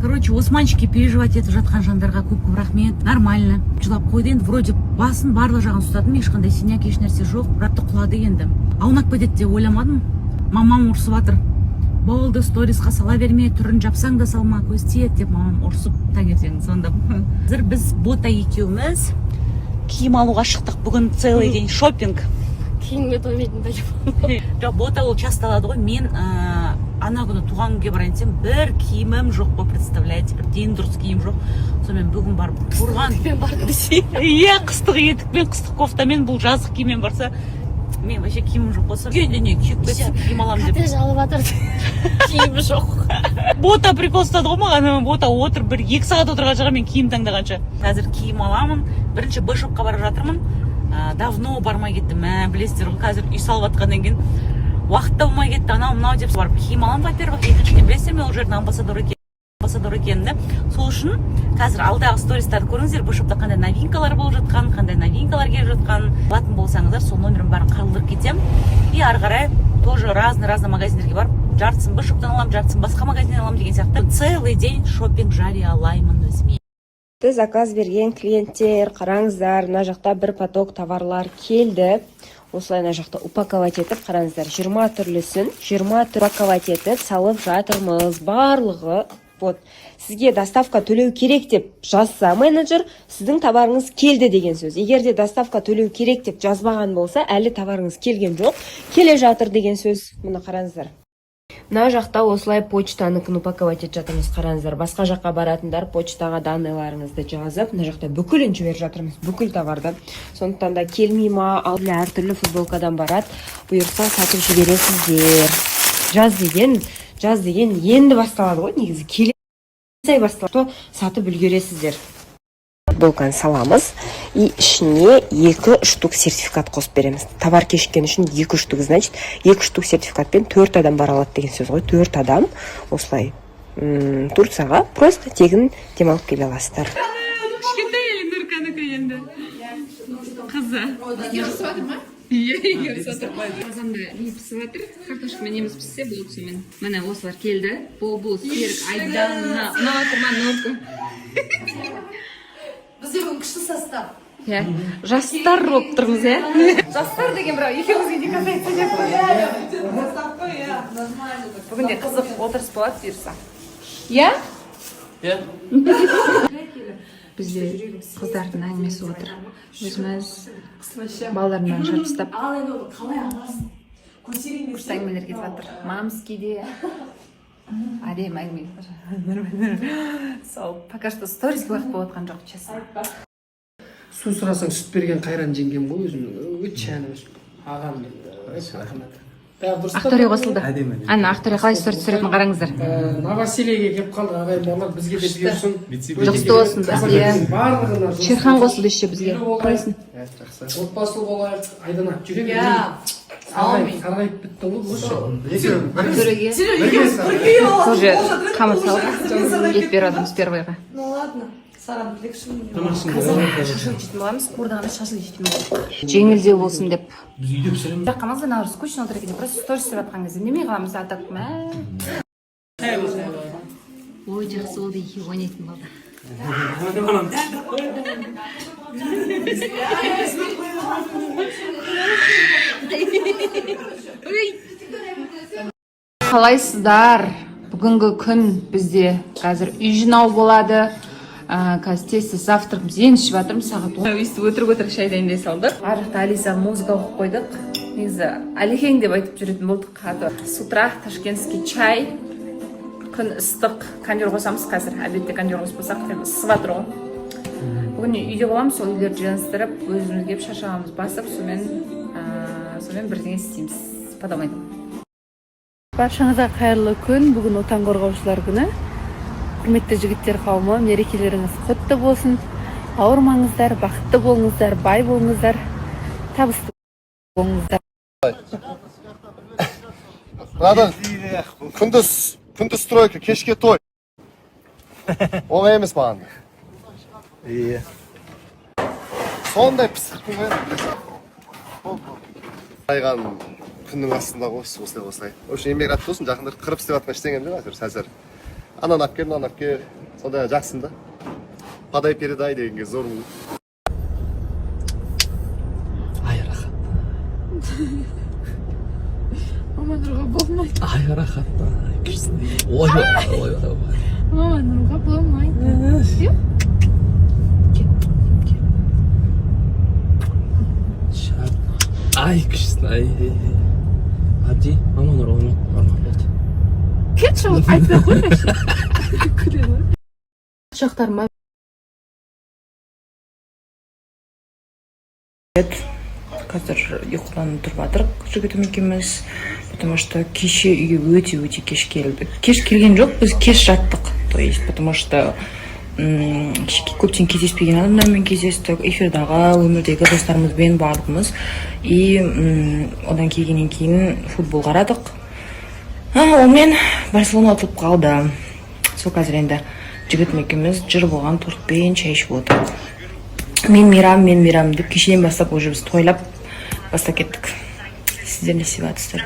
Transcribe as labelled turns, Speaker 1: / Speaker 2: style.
Speaker 1: Короче, османчикке переживать етіп жатқан жандарға көп көп рахмет. Нормально. Жылап қойды енді, вроде басын, барлық жағын ұстадым, ешқандай синяк, еш нәрсе жоқ, бірақ та құлады енді. Аунап кетеді деп ойламадым. Мамам ұрсып жатыр: «Болды, сторисқа сала берме, түрін жапсаң да салма, көз тиеді», — деп мамам ұрсып, таңертең звондап. Қазір біз Бота екеуміз киім алуға шықтық. Бүгін целый день шопинг.
Speaker 2: Киімге тоймайтын бәле.
Speaker 1: Жоқ, Бота ол часто алады ғой. Мен ана күні туған күнге барайын десем, бір киімім жоқ қой, представляете, бір дені дұрыс киім жоқ. Сонымен бүгін барып тұрған.
Speaker 2: Мен бардым десе.
Speaker 1: Иә, қыстық етікпен, қыстық кофтамен, бұл жазық киіммен барса, мен вообще киімім жоқ болса, күйгенде не күйіп кетсем, киім аламын деп.
Speaker 2: Коттедж алып жатыр, киімі жоқ.
Speaker 1: Бота прикол ұстады ғой маған. Бота отыр, бір екі сағат отырған шығар мен киім таңдағанша. Қазір киім аламын. Бірінші Б-шопқа бара жатырмын. Давно бармай кеттім, мә, білесіздер ғой, қазір үй салып жатқаннан кейін уақыт та болмай кетті, анау мынау деп. Барып киім аламын, во первых. Екіншіден, білесіздер ме, ол жердің амбассадор екенімді. Сол үшін қазір алдағы стористарды көріңіздер, Б-шопта қандай новинкалар болып жатқанын, қандай новинкалар келіп жатқанын. Алатын болсаңыздар, сол номерін бәрін қалдырып кетемін. И ары қарай тоже разный разный магазиндерге барып, жартысын Б-шоптан аламын, жартысын басқа магазиннен аламын деген сияқты, целый день шопинг жариялаймын өзіме.
Speaker 3: Заказ берген клиенттер, қараңыздар, мына жақта бір поток товарлар келді. Осылай мына жақта упаковать етіп, қараңыздар, 20 түрлісін, 20 түр упаковать етіп салып жатырмыз барлығы. Вот сізге доставка төлеу керек деп жазса менеджер, сіздің товарыңыз келді деген сөз. Егер де доставка төлеу керек деп жазбаған болса, әлі товарыңыз келген жоқ, келе жатыр деген сөз. Мына қараңыздар, мына жақта осылай почтаныкін упаковать етіп жатырмыз. Қараңыздар, басқа жаққа баратындар почтаға данныйларыңызды жазып, мына жақта бүкілін жіберіп жатырмыз, бүкіл товарды. Сондықтан да келмей ма, ал әртүрлі футболкадан барады, бұйырса, сатып жібересіздер. Жаз деген енді басталады ғой негізі, келесі ай басталады, сатып үлгересіздер. Футболканы саламыз и ішіне екі штук сертификат қосып береміз товар кешіккен үшін. Екі штук, значит, екі штук сертификатпен төрт адам бара алады деген сөз ғой. Төрт адам осылай Турцияға просто тегін демалып келе аласыздар.
Speaker 4: Кішкентай Эльнурканікі енді. Қызы. Иә, ұрысып жатыр.
Speaker 5: Қазанда не пісіп жатыр? Картошкамен неміз піссе болды сонымен. Міне, осылар келді. Бұл Серік, Айдана. Ұнап жатыр ма, Нұрка?
Speaker 2: Бізде бүгін күшті состав.
Speaker 5: Иә, жастар болып тұрмыз, иә.
Speaker 4: Жастар деген бірақ екеумізге не касается деп. Бүгін де қызық отырыс болады, бұйырса.
Speaker 5: Иә? Иә. Бізде қыздардың әңгімесі отыр. Өзіміз балалардың бәрін шығарып тастап.
Speaker 2: Ал енді оны қалай аласың?
Speaker 5: Күшті әңгімелер кетіп жатыр. Мамский де әдемі әңгіме. Сол, пока что сториске уақыт болып жатқан жоқ, честно.
Speaker 6: Су сұрасаң, сүт берген қайран жеңгем ғой өзімнің, өте әні ағам мен, рахмет, бәрі дұрыс та.
Speaker 5: Ақтөре қосылды. Ана Ақтөре қалай сторис түсіретінін қараңыздар.
Speaker 6: Новосельеге келіп қалдық, ағайын бауырлар, бізге де бұйырсын.
Speaker 5: Жұғысты болсын, иә.
Speaker 6: Барлығына жұғысты.
Speaker 5: Шерхан қосылды еще бізге.
Speaker 6: Үйлі болайық.
Speaker 5: Қалайсың?
Speaker 6: Отбасылы болайық. Айдана, жүре бер.
Speaker 2: Иә.
Speaker 6: Сарғайып, сарғайып біттің ғой бұл.
Speaker 5: Ақтөреге тоже қамыр салып, ет беріп жатырмыз первыйға.
Speaker 2: Ну ладно, Сараны тілекшімін.
Speaker 5: Шашлык жейтін боламыз, қуырдақ емес, шашлык жейтін боламыз, жеңілдеу болсын деп.
Speaker 6: Біз үйде пісіреміз.
Speaker 5: Бірақ қалмаңыз, ана скучно отыр екен, просто сторис түсіріп жатқан кезде үндемей қаламыз, а так мә. Ой, жақсы болды, екеуі ойнайтын болды. Қалайсыздар? Бүгінгі күн бізде қазір үй жинау болады. Қазір тез тез завтрак, біз енді ішіп жатырмыз, сағат 10. Өйстіп өтірік өтірік шай дайындай салдық. Ар жақта Алиса музыка қойып қойдық. Негізі Алекең деп айтып жүретін болдық. А то с утра ташкентский чай. Күн ыстық, кондер қосамыз қазір. Обедте кондер қоспасақ, прям ысып жатыр ғой. Бүгін үйде боламыз, сол үйлерді жинастырып, өзіміз келіп шаршағанымыз басып, сонымен бірдеңе істейміз по домам.
Speaker 7: Баршаңызға қайырлы күн! Бүгін Отан қорғаушылар күні. Құрметті жігіттер қауымы, мерекелеріңіз құтты болсын! Ауырмаңыздар, бақытты болыңыздар, бай болыңыздар, табысты болыңыздар!
Speaker 8: Братан, күндіз, күндіз стройка, кешке той. Оңай емес маған. Иә. Сондай пысықпын ғой енді. Айған күннің астында ғой, осылай осылай. В общем, еңбек ратты болсын, жақында қырып істеп жатқан ештеңем жоқ, әйтеуір сәл сәл. Ананы алып кел, мынаны алып кел. Сондай жақсың да. Подай, передай дегенге зормын.
Speaker 6: Ай, рахат.
Speaker 7: Маманы ұруға болмайды.
Speaker 6: Ай, рахат. Ай, күшті. Ой, ой, ой, ой.
Speaker 7: Маманы ұруға болмайды.
Speaker 6: Ай, күштісің, ай. Әбди, маманы ұруға болмайды, ұрма, болды.
Speaker 7: Кетші, айтпай ақ қойшы. Күледі. Құшақтарыма.
Speaker 9: Қазір ұйқыдан тұрып жатырық жігітім екеуміз, потому что кеше үйге өте өте кеш келдік. Кеш келген жоқ, біз кеш жаттық, то есть потому что көптен кездеспеген адамдармен кездестік, эфирдағы, өмірдегі достарымызбен барлығымыз. И одан келгеннен кейін футбол қарадық. Онымен Барселона ұтылып қалды. Сол қазір енді жігітім екеуміз жыр болған тортпен шай ішіп отырмық. Мен мейрам, мен мейрам деп кешеден бастап уже біз тойлап бастап кеттік. Сіздер не істеп жатырсыздар?